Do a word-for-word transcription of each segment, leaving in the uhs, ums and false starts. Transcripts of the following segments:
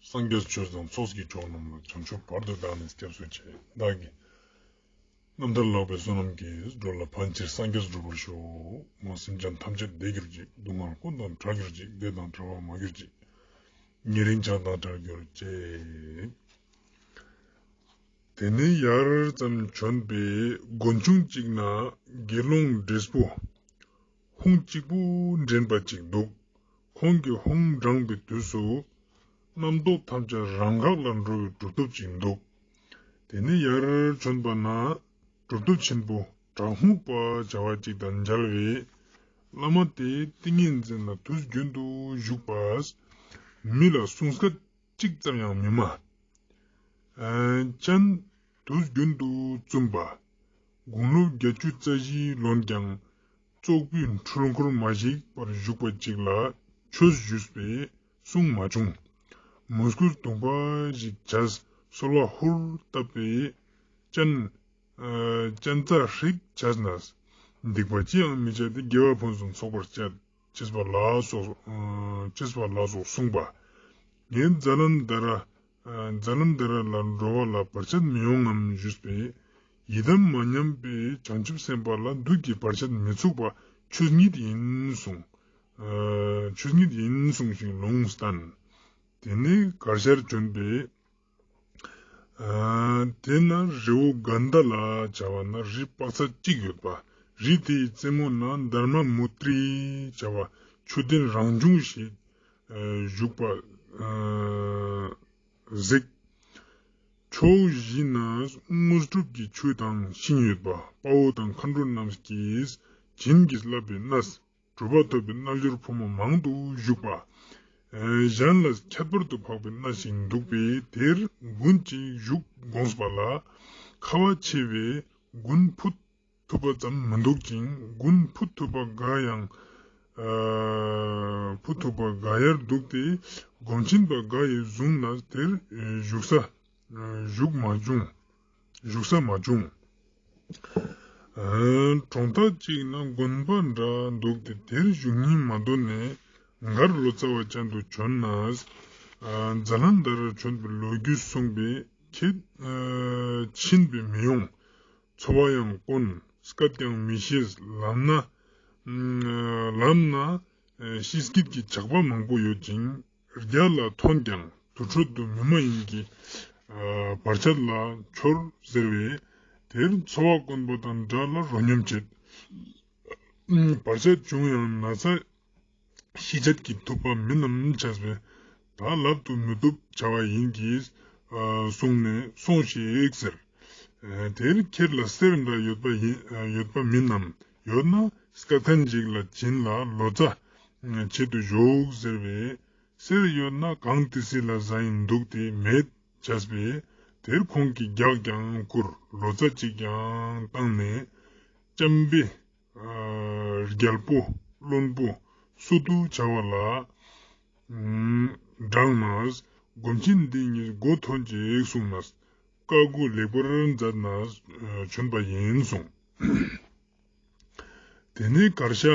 སངས་རྒྱས་ཆོས་དང་ཚོགས་ཀྱི་མཆོག་རྣམས་ལ། བྱང་ཆུབ་བར་དུ་བདག་ནི་སྐྱབས་སུ་མཆི། བདག་གིས་རྣམ་ཐར་ཀློག་པའི་བསོད་ནམས་ཀྱིས། འགྲོ་ལ་ཕན་ཕྱིར་སངས་རྒྱས་འགྲུབ་པར་ཤོག། མ་སེམས་ཅན་ཐམས་ཅད་བདེ་གྱུར་ཅིག། སྡུག་བསྔལ་ཀུན་དང་བྲལ་གྱུར་ཅིག། བདེ་དང་བྲལ་བ་མ་གྱུར་ཅིག། ཉེ་རིང་བྱང་དང་བྲལ་གྱུར་ཅིག། དེ་ནས་ཡར་ཙམ་བྱོན་པའི་དགོན་ཆུང་གཅིག་ན་དགེ་སློང་བགྲེས་པོ་ཧཱུྃ་གཅིག་པུ་འདྲེན་པ་གཅིག་འདུག། ཁོང་གིས་ཧཱུྃ་བགྲངས་པའི་དུས་སུ་རྣམ་རྟོག་ཐམས་ཅད་རང་འགག་ལ་འགྲོ་བའི་གྲུབ་ཐོབ་ཅིག་འདུག། དེ་ནས་ཡར་བྱོན་པ་ན་གྲུབ་ཐོབ་ཆེན་པོ་གྲགས་སྔགས་པ་བྱ་བ་གཅིག་དང་མཇལ་བས། བླ་མ་དེ་ཏིང་ངེ་འཛིན་ལ་དུས་རྒྱུན་དུ་བཞུགས་པས། མི་ལ་གསུང་སྐད་གཅིག་ཙམ་ཡང་མི་སྨྲ། ཨ་སྤྱན་དུས་རྒྱུན་དུ་བཙུམས་པ། དགུང་ལོ་བརྒྱད་ཅུ་རྩ་བཞི་ལོན་ཀྱང་ཙོག་པུའི་འཁྲུལ་འཁོར་མ་ཞིག་པར་བཞུགས་པ་གཅིག་ལ་ཆོས་ཞུས་པས་གསུང་མ་བྱུང་། མོས་གུས་གདུང་བ་ཞིག་བྱས་གསོལ་བ་ཧུར་བཏབ་པས་སྤྱན་ཨ་སྤྱན་རྩ་ཧྲིག་བྱས་ནས། སྡིག་པ་ཅི་ཡང་མི་བྱ་སྟེ། དགེ་བ་ཕུན་སུམ་ཚོགས་པར་སྤྱད། ཅེས་པ་ལ་སོགས་ཨ་ཅེས་པ་ལ་སོགས་གསུངས་པ། ངས་ཛ་ལན་དྷ་ར་ཨ་ཛ་ལན་དྷ་ར་ལ་འགྲོ་བ་ལ་བར་ཆད་མི་ཡོང་ངམ་ཞུས་པས། ཡི་དམ་མ་ཉམས་པའི་བྱང་ཆུབ་སེམས་དཔའ་ལ་བདུད་ཀྱི་བར་ཆད་མི་ཚུགས་པ་ཆོས་ཉིད་ཡིན་གསུངས། ཨ་ཆོས་ཉིད་ཡིན་གསུངས་ཤིང་ལུང་བསྟན། དེ་ནས་གར་ཞར་བྱོན་པས། ཨ་དེ་ན་རི་བོ་གནྡྷ་ལ་བྱ་བ་ན་རི་དཔག་ཚད་གཅིག་ཡོད་པ། རི་དེའི་རྩེ་མོ་ན་དྷརྨ་མུ་ཏྲི་བྱ་བ་མཆོད་རྟེན་རང་བྱུང་ཞིག་ཨ་བཞུགས་པ་ཨ་གཟིགས། ཕྱོགས་བཞི་ན་དངོས་གྲུབ་ཀྱི་ཆོས་དང་ཤིང་ཡོད་པ། དཔའ་བོ་དང་མཁའ་འགྲོ་རྣམས་ཀྱིས་བྱིན་གྱིས་བརླབས་པའི་གནས། གྲུབ་པ་ཐོབ་པའི་རྣལ་འབྱོར་ཕོ་མོ་མང་དུ་བཞུགས་པ། ཨེ་གཞན་ལ་ཁྱད་པར་དུ་འཕགས་པའི་གནས་ཤིག་འདུག་པས། དེར་དགུན་གྱི་བཞུགས་དགོངས་པ་ལ། ཁ་བ་ཆེ་བས་དགུན་ཕུད་ཐུབ་པ་ཙམ་མི་འདུག་ཅིང་། དགུན་ཕུད་ཐུབ་པ་འགའ་ཡང་ཨ་ཕུད་ཐུབ་པ་འགའ་ཡར་འདུག་སྟེ། སྒོམ་ཆེན་པ་འགའ་ཡིས་བཟུང་ནས་དེར་ཨེ་བཞུགས་ས་བཞུགས་མ་བྱུང་། བཞུགས་ས་མ་བྱུང་། ཨ་གྲོང་རྡལ་གཅིག་ན་དགོན་པ་འདྲ་འདུག་སྟེ། དེར་བཞུགས་སྙིང་མ་འདོད་ནས་མགར་ལོ་ཙཱ་བ་ཅན་དུ་བྱོན་ནས། ཨ་ཛ་ལན་དྷ་རར་བྱོན་པའི་ལོ་རྒྱུས་གསུངས་པས། ཁྱེད་ཨ་ཕྱིན་པས་མི་ཡོང་། འཚོ་བ་ཡང་དཀོན། སྐད་ཀྱང་མི་ཤེས། ལམ་ན་ཨ་ལམ་ན་ཨ་ཤི་སྐད་ཀྱི་ཇག་པ་མང་པོ་ཡོད་ཅིང་། རྒྱ་ལ་ཐོན་ཀྱང་དུར་ཁྲོད་དུ་མི་མ་ཡིན་གྱི་ཨ་བར་ཆད་ལ་འཆོར་ཟེར་བས། དེར་འཚོ་བ་དཀོན་པོ་དང་འདྲ་ལ་རོ་སྙོམས་བྱེད། བར་ཆད་བྱུང་ཡང་ན་ཚ་ཤི་བྱེད་ཀྱི་ཐུབ་པ་མིན་ནམ་བྱས་པས། ད་ལབ་ཏུ་མི་བཏུབ་བྱ་བ་ཡིན་གྱིས་ཨ་གསུངས་ནས་སོང་ཞིག་ཟེར། ཨ་དེར་ཁྱེད་ལ་གསེར་འདྲ་ཡོད་པ་ཡིན་ཨ་ཡོད་པ་མིན་ནམ། ཡོད་ན་སྐལ་ལྡན་ཅིག་ལ་བྱིན་ལ་ལོ་ཙཱ་བྱེད་དུ་བཞུགས་ཟེར་བས། གསེར་ཡོད་ན་གང་དེ་སྲིད་ལ་བཟའ་ཡིན་འདུག་སྟེ་མེད་བྱས་པས། དེར་ཁོང་གིས་རྒྱགས་ཀྱང་བསྐུར། ལོ་ཙཱ་གཅིག་ཀྱང་བཏང་ནས་ལྕམ་པའི་ཨ་རྒྱལ་པོ་བློན་པོ་སུ་དུ་བྱ་བ་ལ་ཨམ་བགྲངས་ནས། སྒོམ་ཆེན་འདི་ཉིད་མགོ་ཐོན་ཅིག་གསུངས་ནས་བཀའ་བསྒོ་ལེགས་པར་མཛད་ནས་ཨ་བྱོན་པ་ཡིན་གསུངས། དེ་ནས་གར་ཞ་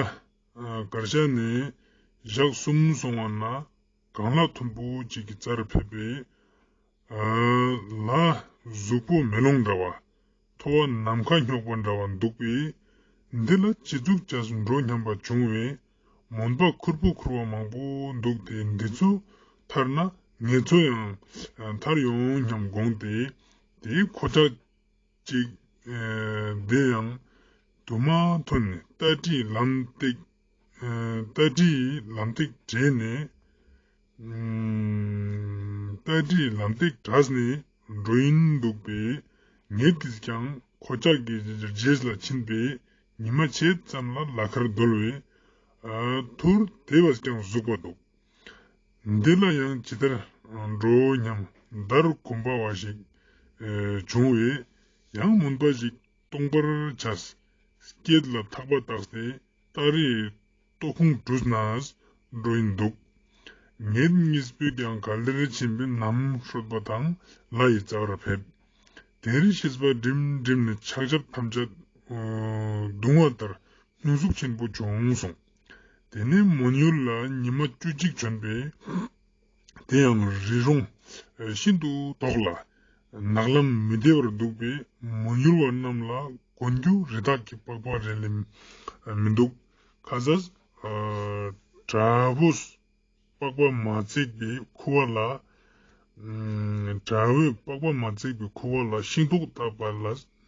ཨ་གར་ཞ་ནས་ཞག་གསུམ་སོང་བ་ན་གངས་ལྷ་མཐོན་པོ་གཅིག་གི་རྩར་ཕེབས་པས། ཨ་ལྷ་གཟུགས་པོ་མེ་ལོང་འདྲ་བ། ཐོ་བ་ནམ་མཁའ་སྙོགས་པ་འདྲ་བ་འདུག་པས། འདི་ལ་ཅི་ཙུག་བྱས་འགྲོ་སྙམ་པ་བྱུང་བས། མོན་པ་ཁུར་པོ་ཁུར་བ་མང་པོ་འདུག་སྟེ། འདི་ཚོ་ཐར་ན་ངེད་ཚོ་ཡང་ཐར་ཡོང་སྙམ་དགོངས་ཏེ། དེའི་ཁོ་ཆ་ཅིག་ཨེ་དེ་ཡང་དུ་མ་ཐོན་ནས་རྟ་དྲེལ་ལམ་སྟེགས་ཨེ་རྟ་དྲེལ་ལམ་སྟེགས་བྲེས་ནས་ཨམ་རྟ་དྲེལ་ལམ་སྟེགས་བྲེས་ནས་འགྲོ་ཡིན་འདུག་པས། ངེད་ཀྱིས་ཀྱང་ཁོ་ཅག་གི་རྗེས་ལ་ཕྱིན་པས། ཉི་མ་ཕྱེད་ཙམ་ལ་ལ་ཁར་བརྡོལ་བས། ཨ་ཐུར་དེ་བས་ཀྱང་ཟུག་པ་འདུག། འདི་ལ་ཡང་ཇི་ལྟར་འགྲོ་སྙམ་འདར་གོམ་པ་བ་ཞིག་ཨེ་བྱུང་བས། ཡང་མུན་པ་ཞིག་སྟོང་པར་བྱས། སྐེད་ལ་ཐག་པ་བཏགས་ཏེ་སྟ་རེའི་ལྟོ་ཁུང་བྲུས་ནས་འགྲོ་ཡིན་འདུག། ངེད་གཉིས་པོས་ཀྱང་ག་ལེར་ཕྱིན་པས་ནམ་ཧྲོད་པ་དང་ལྷ་ཡི་རྩ་བར་ཕེབས། དེར་ཤེས་པ་སྒྲིམ་སྒྲིམ་ནས་ཕྱག་ཞབས་ཐམས་ཅད་ཨོ་བརྡུང་བ་ལྟར་སྙུན་ཟུག་ཆེན་པོ་བྱུང་གསུངས། དེ་ནས་མོན་ཡུལ་ལ་ཉི་མ་བཅུ་གཅིག་བྱོན་པས། དེ་ཡང་རི་རོང་ ཤིན་ཏུ་དོག་ལ། ནག་ལམ་མི་བདེ་བར་འདུག་པས་མ་ཡུལ་བ་རྣམས་ལ་གོན་རྒྱུ་རི་དྭགས་ཀྱི་པགས་པ་རེ་ལས་མི་འདུག་ཁ་ཟས་དགྲ་བོས་པགས་པ་མ་བརྩིགས་པའི་ཁུ་བ་ལ། དགྲ་བོས་པགས་པ་མ་བརྩིགས་པའི་ཁུ་བ་ལ་ཤིང་ཏོག་བཏབ་པ་ལ་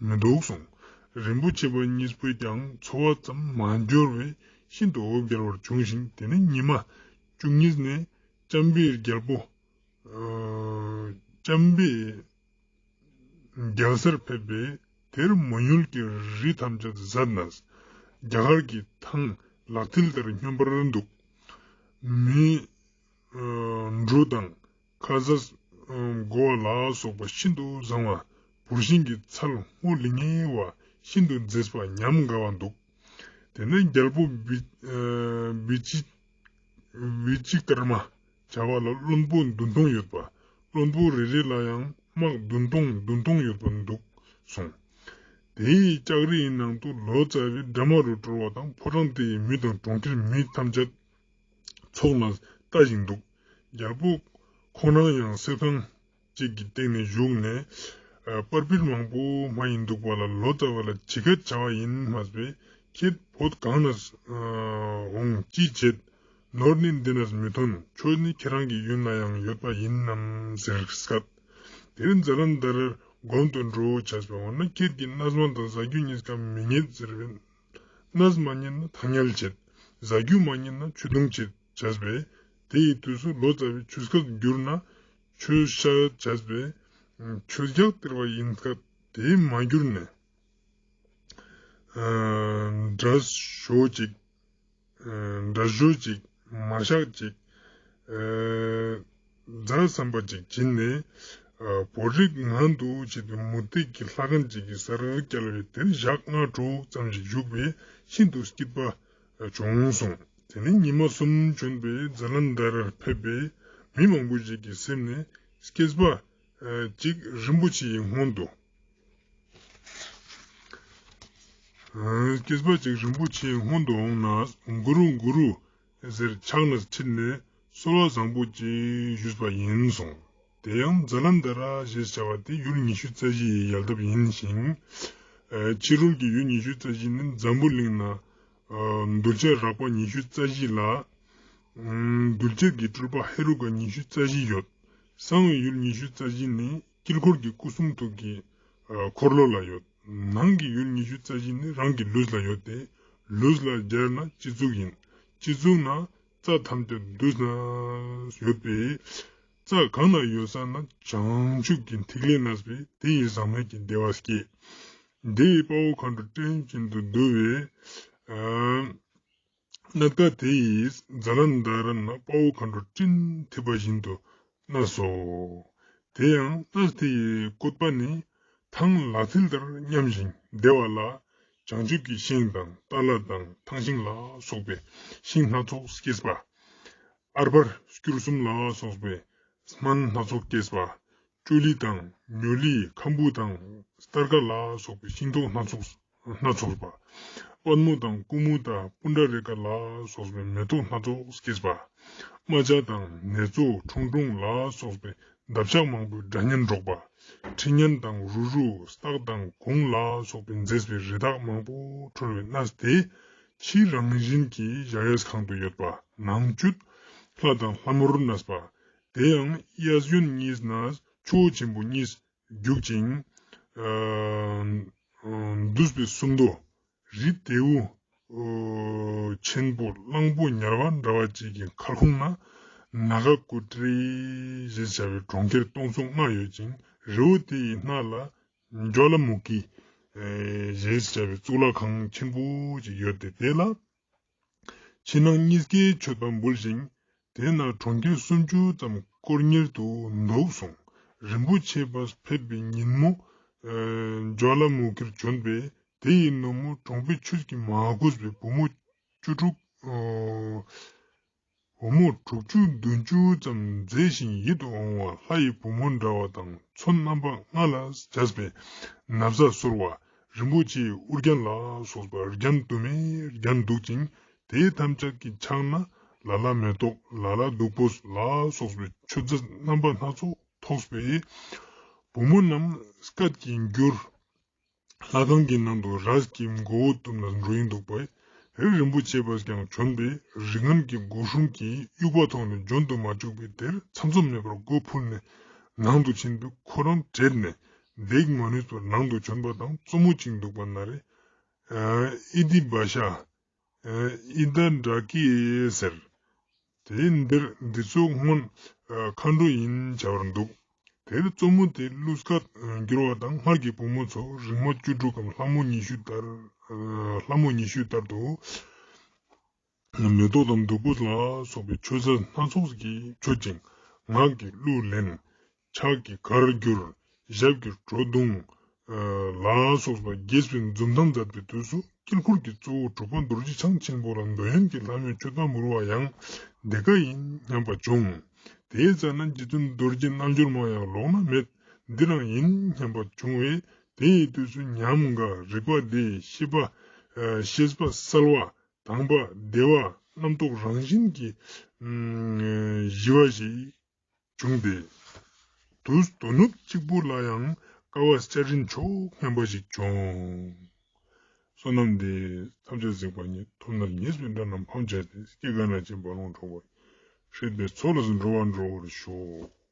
མི་འདུག་གསུངས། རིན་པོ་ཆེ་པ་གཉིས་པོས་ཀྱང་འཚོ་བ་ཙམ་མ་འབྱོར་བས་ཤིན་ཏུ་འོ་བརྒྱལ་བར་བྱུང་ཞིང་། དེ་ནས་ཉི་མ་བཅུ་གཉིས་ནས་ལྕམ་པའི་རྒྱལ་པོ། ལྕམ་པའི་རྒྱལ་སར་ཕེབས་པས་དེར་མ་ཡུལ་གྱི་རི་ཐམས་ཅད་ཟད་ནས་རྒྱ་གར་གྱི་ཐང་ལག་མཐིལ་ལྟར་སྙོམས་པར་འདུག་མི་འབྲུ་དང་ཁ་ཟས་བགོ་བ་ལ་སོགས་པ་ཤིན་ཏུ་བཟང་བ། བུར་ཤིང་གི་ཚལ་སྔོ་ལི་ངེ་བ་ཤིན་ཏུ་མཛེས་པ་ཉམས་དགའ་བ་འདུག་དེ་ནས་རྒྱལ་པོ་བི་ཅི་བི་ཅི་ཀརྨ་བྱ་བ་ལ་བློན་པོ་བདུན་སྟོང་ཡོད་པ། བློན་པོ་རེ་རེ་ལ་ཡང་དམག་བདུན་སྟོང་བདུན་སྟོང་ཡོད་པར་འདུག་གསུངས། དེའི་ལྕགས་རིའི་ནང་དུ་ལོ་ཙཱ་བའི་འདྲ་མ་རུ་གྲོལ་བ་དང་ཕོ་བྲང་དེའི་མི་དང་གྲོང་ཁྱེར་མི་ཐམས་ཅད་ཚོགས་ལ་ལྟ་ཞིང་འདུག་རྒྱལ་པོ་ཁོང་རང་ཡང་གསེར་ཁང་གཅིག་གི་སྟེང་ནས་བཞུགས་ནས། པར་པིར་མང་པོ་སྨྲ་ཡིན་འདུག་པ་ལ་ལོ་ཙཱ་བ་ལ་ཇི་སྐད་བྱ་བ་ཡིན་སྨྲས་པས། ཁྱེད་བོད་གང་ནས་འོང་ཅི་བྱེད། ནོར་ནི་འདི་ནས་མི་ཐོན། ཆོས་ནི་ཁྱེད་རང་གི་ཡུལ་ན་ཡང་ཡོད་པ་ཡིན་ནམ་ཟེར་སྐད། དེར་ཛ་ལན་དར་སྒོམ་དུ་འགྲོ་བྱས་པས། འོ་ན་ཁྱེད་ཀྱིས་གནས་མལ་དང་བཟའ་རྒྱུ་རྙེད་ཀྱང་མི་རྙེད་ཟེར་བས། གནས་མ་རྙེད་ན་ཐང་ཉལ་བྱེད། བཟའ་རྒྱུ་མ་རྙེད་ན་ཆུ་བཏུང་བྱེད་བྱས་པས། དེ་ཡི་དུས་སུ་ལོ་ཙཱ་བའི་ཆོས་སྐད་བསྒྱུར་ན་ཆོས་བཤད་བྱས་པས། ཆོས་རྒྱག་སྟེར་བ་ཡིན་སྐད་དེ་མ་བསྒྱུར་ནས། འདྲ་ཞོ་ཅིག་འདྲ་ཞོ་ཅིག་མ་ཤག་ཅིག་རྫ་ཟམ་པ་ཅིག་བྱིན་ནས། བོད་རིགས་ངན་དུ་བྱེད་པའི་མུ་སྟེགས་ཀྱི་ལྷ་ཁང་ཅིག་གི་སར་བསྐྱལ་བས་དེར་ཞག་ལྔ་དྲུག་ཙམ་ཞིག་བཞུགས་པས་ཤིན་ཏུ་སྐྱིད་པ་བྱུང་གསུངས། དེ་ནས་ཉི་མ་གསུམ་བྱོན་པས་ཛ་ལན་དར་ཕེབས་པས་མི་མང་པོ་ཞིག་གི་སེམས་ནས་སྐྱེས་པ་ཅིག་རིན་པོ་ཆེའི་སྔོན་དུ། སྐྱེས་པ་ཅིག་རིན་པོ་ཆེའི་སྔོན་དུ་འོངས་ནས་གུ་རུ་གུ་རུ་ཟེར་ཕྱག་ན་ཁྲིད་ནས་གསོལ་བ་བཟང་པོ་ཅིག་ཞུས་པ་ཡིན་གསུངས། དེ་ཡང་ཛ་ལན་དར་ཞེས་བྱ་བ་དེ་ཡུལ་ཉི་ཤུ་རྩ་བཞི་ཡི་ཡལ་འདབ་ཡིན་ཞིང་། ཕྱི་རོལ་གྱི་ཡུལ་ཉི་ཤུ་རྩ་བཞི་ནི་འཛམ་བུ་གླིང་ན་གདུལ་བྱ་རགས་པ་ཉི་ཤུ་རྩ་བཞི་ལ། གདུལ་བྱ་གི་སྤྲུལ་པ་ཧེ་རུ་ཀ་ཉི་ཤུ་རྩ་བཞི་ཡོད། གསང་བའི་ཡུལ་ཉི་ཤུ་རྩ་བཞི་ནི་དཀྱིལ་འཁོར་གྱི་སྐུ་གསུང་ཐུགས་ཀྱི་འཁོར་ལོ་ལ་ཡོད། ནང་གི་ཡུལ་ཉི་ཤུ་རྩ་བཞི་ནི་རང་གི་ལུས་ལ་ཡོད་དེ། ལུས་ལ་སྦྱར་ན་སྤྱི་གཙུག་ཡིན། སྤྱི་གཙུག་ན་རྩ་ཐམས་ཅད་འདུས་ན་ཡོད་པས། རྩ་གང་ན་ཡོད་ས་ན་བྱང་ཆུབ་ཀྱི་ཐིག་ལེ་གནས་པས་དེ་ཡི་ཟག་མེད་ཀྱི་བདེ་བ་སྐྱེ། དེ་ཡི་དཔའ་བོ་མཁའ་འགྲོ་སྤྲིན་བཞིན་དུ་འདུ་བས། གནས་ཀ་དེ་ཡི་ཛ་ལན་དར་ན་དཔའ་བོ་མཁའ་འགྲོ་སྤྲིན་འཐིབས་པ་བཞིན་དུ་གནས་སོ། དེ་ཡང་གནས་དེ་ཡི་བཀོད་པ་ནི་ཐང་ལག་མཐིལ་ལྟར་མཉམ་ཞིང་བདེ་བ་ལ་བྱང་ཆུབ་ཀྱི་ཤིང་དང་ཏ་ལ་དང་ཐང་ཤིང་ལ་སོགས་པའི་ཤིང་སྣ་ཚོགས་སྐྱེས་པ། ཨར་བར་སྐྱུར་གསུམ་ལ་སོགས་པའི་སྨན་སྣ་ཚོགས་སྐྱེས་པ། ཅོ་ལི་དང་ཉོ་ལི་ཁམ་བུ་དང་སྟར་ཀ་ལ་སོགས་པའི་ཤིང་ཏོག་སྣ་ཚོགས་སྣ་ཚོགས་པ། པད་མོ་དང་ཀུ་མུ་ད་པུན་ཌ་རེ་ཀ་ལ་སོགས་པའི་མེ་ཏོག་སྣ་ཚོགས་སྐྱེས་པ། རྨ་བྱ་དང་ནེ་ཙོ་ཁྲུང་ཁྲུང་ལ་སོགས་པའི་འདབ་ཆགས་མང་པོའི་སྒྲ་སྙན་སྒྲོག་པ། ཁྲི་སྙན་དང་རུ་རུ་སྟག་དང་གུང་ལ་སོགས་པའི་མཛེས་པའི་རི་དྭགས་མང་པོ་འཁྲོལ་བའི་གནས་དེ་ཕྱི་རང་བཞིན་གྱི་གཞལ་ཡས་ཁང་དུ་ཡོད་པ། ནང་བཅུད་ལྷ་དང་ལྷ་མོར་གནས་པ། དེ་ཡང་གཡས་གཡོན་གཉིས་ན་ཆུ་བོ་ཆེན་པོ་གཉིས་རྒྱུག་ཅིང་འདུས་པའི་སུམ་མདོ། རི་དེའུ་ཆེན་པོ་གླང་པོ་ཉལ་བ་འདྲ་བ་ཅིག་གི་མཁར་ཁུང་ན་ནཱ་ག་ཀུ་ཊི་ཞེས་བྱ་བའི་གྲོང་ཁྱེར་སྟོང་ཚོ་ལྔ་ཡོད་ཅིང་རི་བོ་དེ་ཡི་སྣ་ལ་ཇྭ་ལ་མུ་ཁི་ཞེས་བྱ་བའི་གཙུག་ལག་ཁང་ཆེན་པོ་ཅིག་ཡོད་དེ། དེ་ལ་ཕྱི་ནང་གཉིས་ཀའི་མཆོད་པ་འབུལ་ཞིང་། དེ་ན་གྲོང་ཁྱེར་སུམ་ཅུ་ཙམ་དཀོར་གཉེར་དུ་འདུག་གསུངས། རིན་པོ་ཆེ་པ་ཕེབས་པའི་ཉིན་མོ། ཇྭ་ལ་མུ་ཁིར་བྱོན་པས་དེ་ཡི་ནུབ་མོ་གྲོང་པའི་ཆོས་ཀྱིས་མ་གོས་པའི་བུ་མོ་བཅུ་དྲུག་བུ་མོ་དྲུག་ཅུ་བདུན་ཅུ་ཙམ་མཛེས་ཤིང་ཡིད་དུ་འོང་བ་ལྷ་ཡི་བུ་མོ་འདྲ་བ་དང་ཚོན་རྣམ་པ་ལྔ་ལ་སྦྱར་བའི་ན་བཟའ་གསོལ་བ། རིན་པོ་ཆེའི་དབུ་རྒྱན་ལ་སོགས་པ་རྒྱན་དུ་མས་བརྒྱན་འདུག་ཅིང་དེ་ཐམས་ཅད་ཀྱི་ཕྱག་ན་ལ་ལ་མེ་ཏོག་ལ་ལ་བདུག་སྤོས་ལ་སོགས་པའི་མཆོད་རྫས་རྣམ་པ་སྣ་ཚོགས་ ཐོགས་པས། བུ་མོ་རྣམས་སྐད་ཀྱིས་འགྱུར། ལྷ་ཁང་གི་ནང་དུ་རས་ཀྱི་མགོ་བོ་བཏུམས་ལ་འགྲོ་ཡི་འདུག་པས། རིན་པོ་ཆེ་པས་ཀྱང་བྱོན་པས། རིགས་ངན་གྱི་སྒོ་སྲུང་གིས་དབྱུག་པ་ཐོགས་ནས་འབྱོན་དུ་མ་བཅུག་པས། དེར་ཚམ་ཚོམ་མེད་པར་སྒོ་ཕུལ་ནས་ནང་དུ་ཕྱིན་པས། ཁོ་རང་བྲེད་ནས་འདེགས་མ་ནུས་པར་ནང་དུ་བྱོན་པ་དང་། བཙུན་མོ་གཅིག་འདུག་པ་ན་རེ། ཨི་ཏི་བ་ཤ། ཨི་ཏ་འདྲ་ཀི་ཟེར། དེ་འདིར་འདི་ཚོ་སྔོན་མཁའ་འགྲོ་ཡིན་བྱ་བར་འདུག་དེར་བཙུན་མོ་དེ་གླུ་སྐད་འགྱུར་བ་དང་། སྔར་གྱི་བུ་མོ་ཚོ་རིག་མ་བཅུ་དྲུག་གམ་ལྷ་མོ་ཉི་ཤུ་ལྟར། ལྷ་མོ་ཉི་ཤུ་ལྟར་དུ། མེ་ཏོག་དང་བདུག་སྤོས་ལ་སོགས་པའི་མཆོད་རྫས་སྣ་ཚོགས་ཀྱིས་མཆོད་ཅིང་། ངག་གི་གླུ་ལེན། ཕྱག་གི་གར་བསྒྱུར། ཞབས་ཀྱི་བྲོ་བརྡུང་། ལ་སོགས་པ་རྒྱས་པའི་འཛུམ་མདངས་མཛད་པའི་དུས་སུ། དཀྱིལ་འཁོར་གྱི་གཙོ་བོ་གྲུབ་པ་རྡོ་རྗེ་འཆང་ཆེན་པོ་ལ་འདོད་ཡོན་གྱི་ལྷ་མོས་མཆོད་པ་འབུལ་བ་ཡང་འདི་ཀ་ཡིན་སྙམ་པ་བྱུང་། དེའི་ཙ་ན་རྗེ་བཙུན་རྡོ་རྗེ་རྣལ་འབྱོར་མ་ཡང་ལོགས་ན་མེད། འདི་རང་ཡིན་སྙམ་པ་བྱུང་བས། དེ་ཡི་དུས་སུ་ཉམས་དགའ་རིག་པ་དེས་ཤེས་པ། ཤེས་པ་གསལ་བ། དང་པ་བདེ་བ་རྣམ་རྟོག་རང་བཞིན་གྱིས་ཞི་བ་ཞིག་བྱུང་སྟེ། དུས་དོ་ནུབ་གཅིག་པུ་ལ་ཡང་དཀའ་བ་སྤྱད་རན་ཆོག་སྙམ་པ་ཞིག་བྱུང་། བསོད་ནམས་འདི་ཐམས་ཅད་གཟིགས་པ་ཉིད། ཐོབ་ནས་ཉེས་པའི་དགྲ་རྣམས་ཕམ་བྱས་ཏེ། སྐྱེ་རྒ་ན་འཆིའི་རྦ་ཀློང་འཁྲུགས་པ་ཡི། སྲིད་པའི་མཚོ་ལས་འགྲོ་བ་སྒྲོལ་བར་ཤོག།